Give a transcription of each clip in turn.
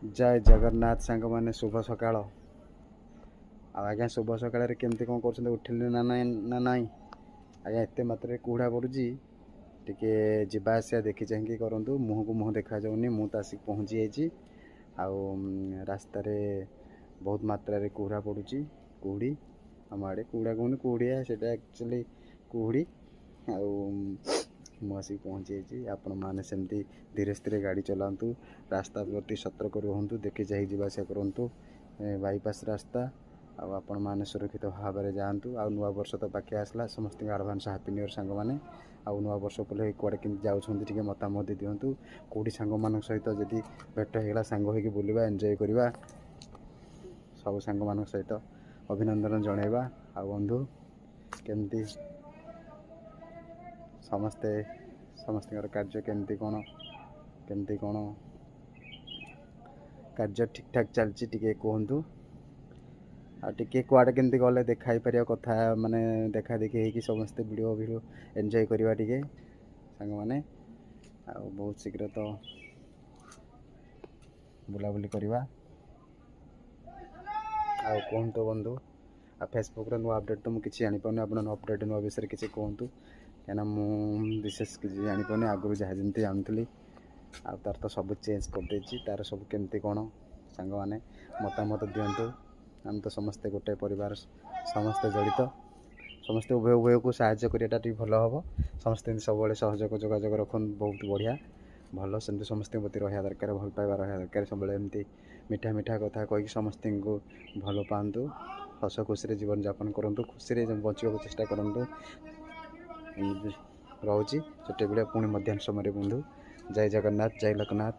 ଜୟ ଜଗନ୍ନାଥ ସାଙ୍ଗମାନେ, ଶୁଭ ସକାଳ। ଆଉ ଆଜ୍ଞା, ଶୁଭ ସକାଳରେ କେମିତି କ'ଣ କରୁଛନ୍ତି? ଉଠିଲେ ନା ନାଇଁ? ନା ନାଇଁ ଆଜ୍ଞା, ଏତେ ମାତ୍ରାରେ କୁହୁଡ଼ା ପଡ଼ୁଛି, ଟିକେ ଯିବା ଆସିବା ଦେଖି ଚାହିଁକି କରନ୍ତୁ। ମୁହଁକୁ ମୁହଁ ଦେଖାଯାଉନି। ମୁଁ ତ ଆସିକି ପହଞ୍ଚି ଯାଇଛି। ଆଉ ରାସ୍ତାରେ ବହୁତ ମାତ୍ରାରେ କୁହୁଡ଼ା ପଡ଼ୁଛି। କୁହୁଡ଼ି, ଆମ ଆଡ଼େ କୁହୁଡ଼ା କୁହନ୍ତି, କୁହୁଡ଼ିଆ, ସେଇଟା ଆକ୍ଚୁଆଲି କୁହୁଡ଼ି। ଆଉ ମୁଁ ଆସିକି ପହଞ୍ଚି ଯାଇଛି। ଆପଣମାନେ ସେମିତି ଧୀରେ ସ୍ଥିରେ ଗାଡ଼ି ଚଲାନ୍ତୁ, ରାସ୍ତା ପ୍ରତି ସତର୍କ ରୁହନ୍ତୁ, ଦେଖି ଚାହିଁ ଯିବା ଆସିବା କରନ୍ତୁ। ବାଇପାସ୍ ରାସ୍ତା, ଆଉ ଆପଣମାନେ ସୁରକ୍ଷିତ ଭାବରେ ଯାଆନ୍ତୁ। ଆଉ ନୂଆ ବର୍ଷ ତ ପାଖେଇ ଆସିଲା, ସମସ୍ତଙ୍କୁ ଆଡ଼ଭାନ୍ସ ହାପି ନ୍ୟୁ ଇୟର୍ ସାଙ୍ଗମାନେ। ଆଉ ନୂଆ ବର୍ଷ ଉପଲକ୍ଷେ କୁଆଡ଼େ କେମିତି ଯାଉଛନ୍ତି, ଟିକେ ମତାମତ ଦିଅନ୍ତୁ। କେଉଁଠି ସାଙ୍ଗମାନଙ୍କ ସହିତ ଯଦି ଭେଟ ହେଇଗଲା, ସାଙ୍ଗ ହେଇକି ବୁଲିବା, ଏନ୍ଜୟ କରିବା, ସବୁ ସାଙ୍ଗମାନଙ୍କ ସହିତ ଅଭିନନ୍ଦନ ଜଣାଇବା। ଆଉ ବନ୍ଧୁ, କେମିତି ସମସ୍ତେ, ସମସ୍ତଙ୍କର କାର୍ଯ୍ୟ କେମିତି କ'ଣ, କେମିତି କ'ଣ କାର୍ଯ୍ୟ ଠିକ୍ଠାକ୍ ଚାଲିଛି, ଟିକେ କୁହନ୍ତୁ। ଆଉ ଟିକେ କୁଆଡ଼େ କେମିତି ଗଲେ ଦେଖା ହେଇପାରିବା କଥା, ମାନେ ଦେଖା ଦେଖି ହେଇକି ସମସ୍ତେ ଭିଡ଼ିଓ ଭିଡ଼ିଓ ଏନ୍ଜୟ କରିବା ଟିକେ ସାଙ୍ଗମାନେ। ଆଉ ବହୁତ ଶୀଘ୍ର ତ ବୁଲାବୁଲି କରିବା। ଆଉ କୁହନ୍ତୁ ବନ୍ଧୁ। ଆଉ ଫେସବୁକ୍ର ନୂଆ ଅପଡ଼େଟ୍ ତ ମୁଁ କିଛି ଜାଣିପାରୁନି। ଆପଣ ନୂଆ ଅପଡ଼େଟ୍, ନୂଆ ବିଷୟରେ କିଛି କୁହନ୍ତୁ, କାହିଁକିନା ମୁଁ ବିଶେଷ କିଛି ଜାଣିପାରୁନି। ଆଗରୁ ଯାହା ଯେମିତି ଜାଣୁଥିଲି, ଆଉ ତାର ତ ସବୁ ଚେଞ୍ଜ କରିଦେଇଛି। ତାର ସବୁ କେମିତି କ'ଣ, ସାଙ୍ଗମାନେ ମତାମତ ଦିଅନ୍ତୁ। ଆମେ ତ ସମସ୍ତେ ଗୋଟେ ପରିବାର, ସମସ୍ତେ ଜଡ଼ିତ। ସମସ୍ତେ ଉଭୟ ଉଭୟକୁ ସାହାଯ୍ୟ କରିବାଟା ଟିକେ ଭଲ ହେବ। ସମସ୍ତେ ଏମିତି ସବୁବେଳେ ସହଯୋଗ ଯୋଗାଯୋଗ ରଖନ୍ତୁ, ବହୁତ ବଢ଼ିଆ ଭଲ। ସେମିତି ସମସ୍ତଙ୍କ ପ୍ରତି ରହିବା ଦରକାର, ଭଲ ପାଇବା ରହିବା ଦରକାର। ସବୁବେଳେ ଏମିତି ମିଠା ମିଠା କଥା କହିକି ସମସ୍ତଙ୍କୁ ଭଲ ପାଆନ୍ତୁ, ହସ ଖୁସିରେ ଜୀବନଯାପନ କରନ୍ତୁ, ଖୁସିରେ ବଞ୍ଚିବାକୁ ଚେଷ୍ଟା କରନ୍ତୁ। ଏମିତି ରହୁଛି ଛୋଟ ଭିଡ଼ିଓ। ପୁଣି ମଧ୍ୟାହ୍ନ ସମୟରେ ବନ୍ଧୁ। ଜୟ ଜଗନ୍ନାଥ, ଜୟ ଲୋକନାଥ।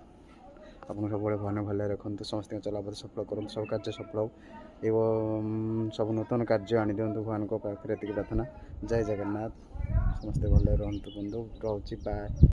ଆପଣ ସବୁବେଳେ ଭଗବାନ ଭଲରେ ରଖନ୍ତୁ, ସମସ୍ତଙ୍କ ଚଲାପଥ ସଫଳ କରନ୍ତୁ, ସବୁ କାର୍ଯ୍ୟ ସଫଳ ହଉ ଏବଂ ସବୁ ନୂତନ କାର୍ଯ୍ୟ ଆଣିଦିଅନ୍ତୁ। ଭଗବାନଙ୍କ ପାଖରେ ଏତିକି ପ୍ରାର୍ଥନା। ଜୟ ଜଗନ୍ନାଥ। ସମସ୍ତେ ଭଲରେ ରୁହନ୍ତୁ ବନ୍ଧୁ। ରହୁଛି, ବାଏ।